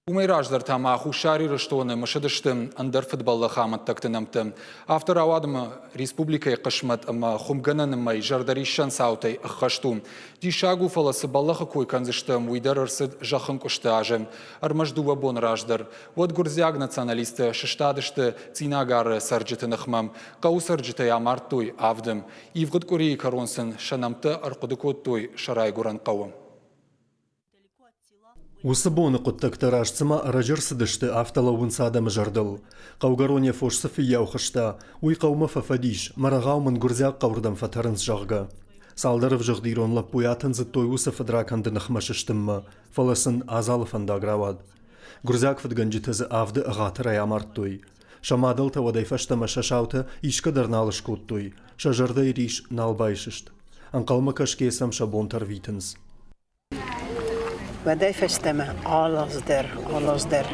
Уымӕй раздӕр та ма Хуссар Ирыстоны мысыдысты ӕндӕр фыдбӕллӕхы амӕттӕгты нӕмттӕ. Афтӕ рауад ӕмӕ республикӕйы хъысмӕт ӕмӕ хуымгӕнӕны мӕй зӕрдӕриссӕн цаутӕй ӕххӕст у. Диссаг у, фӕлӕ цы бӕллӕхы кой кӕндзыстӕм, уый дӕр ӕрцыд зӕххынкъуысты азы. Ӕрмӕст дыууӕ боны раздӕр. Уӕд гуырдзиаг националисттӕ сыстадысты Цъинагары цӕрджыты ныхмӕ. Хъӕуы цӕрджытӕй амардтой авды. Ивгъуыд къуырийы кӕрон сын сӕ нӕмттӕ ӕрхъуыды кодтой сӕ райгуырӕн хъӕуы. Уыцы боны хъуыддӕгтӕ раст цыма ӕрӕджы рцыдысты, афтӕ лӕууынц адӕмы зӕрдыл. Хъӕугӕрон йӕ фос цы фыййау хызта, уый хъӕумӕ фӕфӕдис, мӕ рӕгъау мын гуырдзиаг хъӕуырдӕм фӕтӕрынц, зӕгъгӕ. Цалдӕр ӕвзыгъд ирон лӕппуйы атындзыдтой уыцы фыдракӕнды ныхмӕ сыстынмӕ, фӕлӕ сын адзалы фӕндаг рауад. Гуырдзиаг фыдгӕнджытӕ дзы авды ӕгъатырӕй амардтой. Сӕ мадӕлтӕ уӕдӕй фӕстӕмӕ сӕ саутӕ исгӕ дӕр нал скодтой, сӕ зӕрдӕйы рис нал байсыст. Ӕнхъӕлмӕ кӕсгӕ сӕм сӕ бонтӕ рвитынц. Уӕдӕй фӕстӕмӕ алаз дӕр, алаз дӕр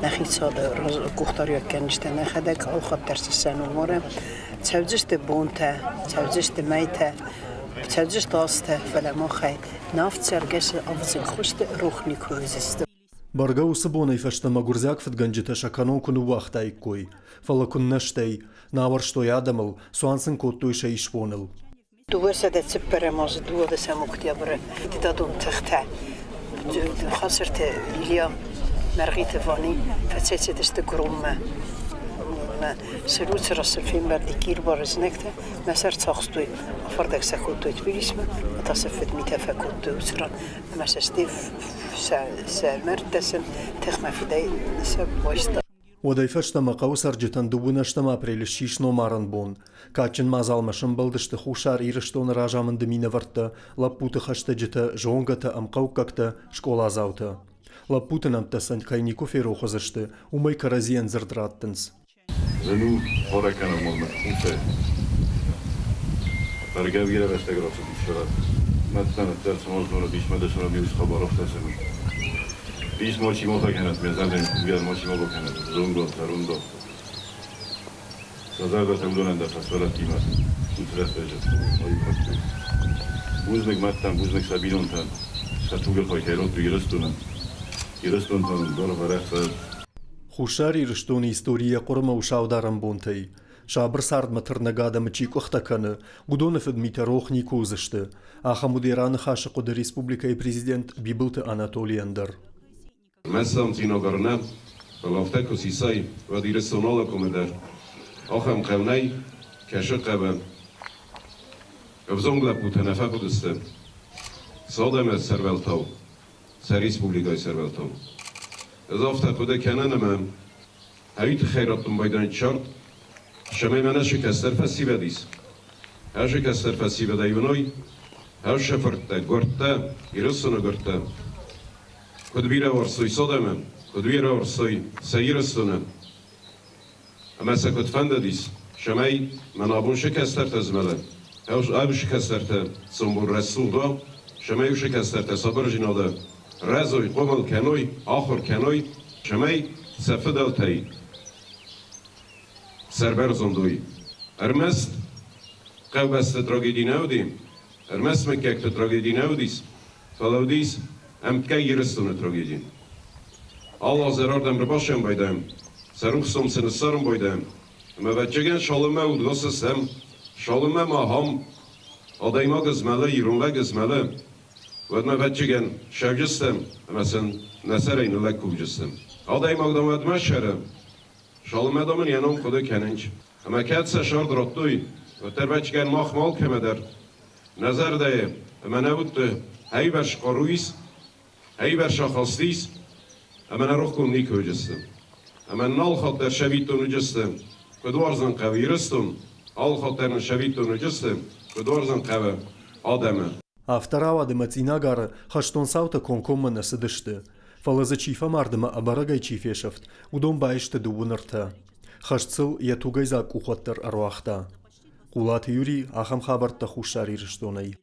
нӕ хицауады къухдариуӕггӕнджытӕ нӕхӕдӕг алхатт дӕр сӕ номарӕм. Цӕудзысты бонтӕ, цӕудзысты мӕйтӕ, цӕудзысты азтӕ, фӕлӕ махӕй нафт цӕргӕсы ӕвзыг хуызты рох никуы уыдзысты. Бӕргӕ уыцы бонӕй фӕстӕмӕ гуырдзиаг фыдгӕнджытӕ сӕ кӕнон куы ныууагътаиккой, фӕлӕ куыннӕ стӕй, нӕ ауӕрстой адӕмыл, цуан сын кодтой сӕ исбоныл. 204 азы 12 октябры фидыдадон тыхтӕ Хацырты Илья Мӕргъиты Вани фӕцӕйцыдысты Громмӕ. Цы расы фембӕлди Кирбары знӕгтӕ, мӕ сӕ ӕрцахстой, афардӕг сӕ кодтой Тбилисмӕ, та сӕ фыдмитӕ фӕкодтой уыцы ран ӕмӕ сӕ стӕй сӕ мӕрдтӕ сын тыхмӕ фыдӕй сӕ байста. Уӕдӕй фӕстӕмӕ хъӕуы цӕрджытӕн дыууын ӕстӕм апрелы ссис номарӕн бон. Кадджын мадзалмӕ сӕмбӕлдысты Хуссар Ирыстоны разамынды минӕвӕрттӕ, лӕппуты хӕстӕджытӕ, зонгӕтӕ, ӕмхъӕуккӕгтӕ, скъоладзаутӕ. Лӕппуты нӕмттӕ сӕ кӕй никуы ферох уыдзысты, уымӕй кӕрӕдзийӕн дзырд раттынц. Зын у хорӕ кӕнӕ мормӕ къухӕй. Бӕргӕ бирӕ рӕстӕг рацыдис сӕрӕт. Мӕдтӕн ӕддӕр цымоздоны дисмӕ дӕсӕрӕ биус хабар ӕхтӕсӕн. Писмо чимо фӕкӕнӕт, ме зӕрдӕ кувгӕ ма чимо бакӕнӕт, зонгон, тӕрундо. Сӕ зӕрдӕтӕ уыдонӕн дӕр сӕ сывӕллӕттимӕ уыцы рӕстӕджы аив Бузныг мӕдтӕн, бузныг сӕ бинонтӕн, сӕ тугӕхъой кӕй радтой Ирыстонӕн. Ирыстон та нын дӕр арӕх Хуссар Ирыстоны истори йӕ хъуырмӕ у саударӕн бонтӕй. Сабыр цардмӕ тырнӕг адӕмы чи къуыхтӕ кӕны, уыдоны фыдмитӕ рох никуы уыдзысты. Ахӕм уыд йӕ раныхасы хъуыды республикӕйы президент Бибылты Анатолийӕн дӕр. Мӕ сӕмдзинад нӕ, фӕлӕ афтӕ куы сисай, уӕд Ирыстон алы къуымы дӕр ахӕм хъӕу нӕй, кӕсы хъӕуы. Ӕвзонг лӕппутӕ нӕ фӕхъуыдысты цы адӕмы сӕрвӕлтау, сӕ республикӕйы сӕрвӕлтау. Ӕз афтӕ хъуыды кӕнын ӕмӕ ӕви тыххӕй раттын байдайын чарт, цӕмӕй мӕнӕ цы кӕстӕр фӕсивӕд ис, ӕзы кӕстӕр фӕсивӕдӕй уыной, ӕз сӕ фырттӕ, гуырдтӕ, Ирыстоны гуырдтӕ, куыд бирӕ уарзтой Содомы, куыд бирӕ уарзтой сӕ Ирыстоны, ӕмӕ сӕ куыд фӕндыдис, цӕмӕй мӕн абон цы кӕстӕртӕ змӕлы, ӕвзы кӕстӕртӕ сомбон рӕсугъд уа, цӕмӕй уыцы кӕстӕртӕ сабырдзинады рӕзой, хъомыл кӕной, ахуыр кӕной, цӕмӕй сӕ фыдӕлтӕй сӕрбӕрзонд уой. Ӕрмӕст хъӕубӕсты трагеди нӕ уыди, ӕрмӕст мыггӕгты трагеди нӕ уыдис, фӕлӕ уыдис ӕмткӕй Ирыстоны трагеди. Алы аз дӕр ардӕм ӕрбасӕм байдайӕм, сӕ рухс ном сын ссарын байдайӕм, ӕмӕ ӕвӕццӕгӕн цалынмӕ удгас стӕм, цалынмӕ ма ахӕм адӕймаг змӕлы, ирон лӕг змӕлы, уӕдмӕ ӕвӕццӕгӕн сӕвджыстӕм ӕмӕ сын нӕ сӕрӕй ныллӕг кувджыстӕм. Адӕймаг дам уӕдмӕ ссары, цалынмӕ дам ын йӕ ном хъуыды кӕнынч. Ӕмӕ кӕд сӕ сӕрд радтой, уӕддӕр ӕвӕццӕгӕн мах алкӕмӕ дӕр нӕ зӕрдӕйы ӕмӕ нӕ удты ӕввӕрс хъару ис, ӕввӕрс ахаст ис, ӕмӕ нӕ рохгонд никуы уыдысты. Ӕмӕ нын алхатт дӕр сӕвиттон уыдысты, куыд уарзын хъӕуы Ирыстон, алхатт дӕр нын сӕвиттон уыдысты, куыд уарзын хъӕуы адӕмы. Афтӕ рауад ӕмӕ Цъинагары хӕстон цаутӕ комкоммӕ нӕ цыдысты, фӕлӕ дзы чи фӕмард ӕмӕ ӕбӕрӕгӕй чи фесӕфт, уыдон баисты дыууын ӕртӕ. Хӕст сыл йӕ тугӕйдзаг къухуат дӕр ӕруагъта. Хъулаты Юрий ахӕм хабӕрттӕ Хуссар Ирыстонӕй.